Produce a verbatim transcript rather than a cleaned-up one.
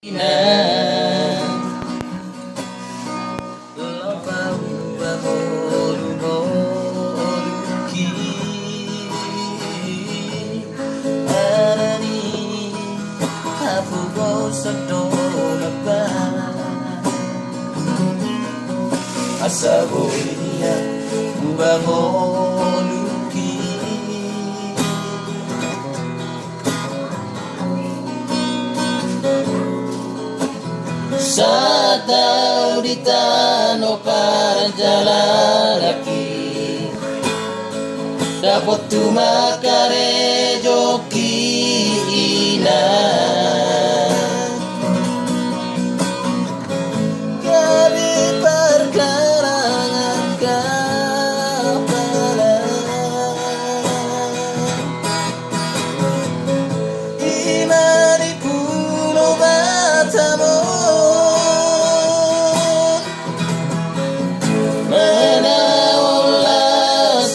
Ina, laho paubahon ngolungki. Alani hapogoson do laba, asa boi diaubahon ngolungki. Sahat ahu di tano parjalanan i, dapot tumangkarejo, ina.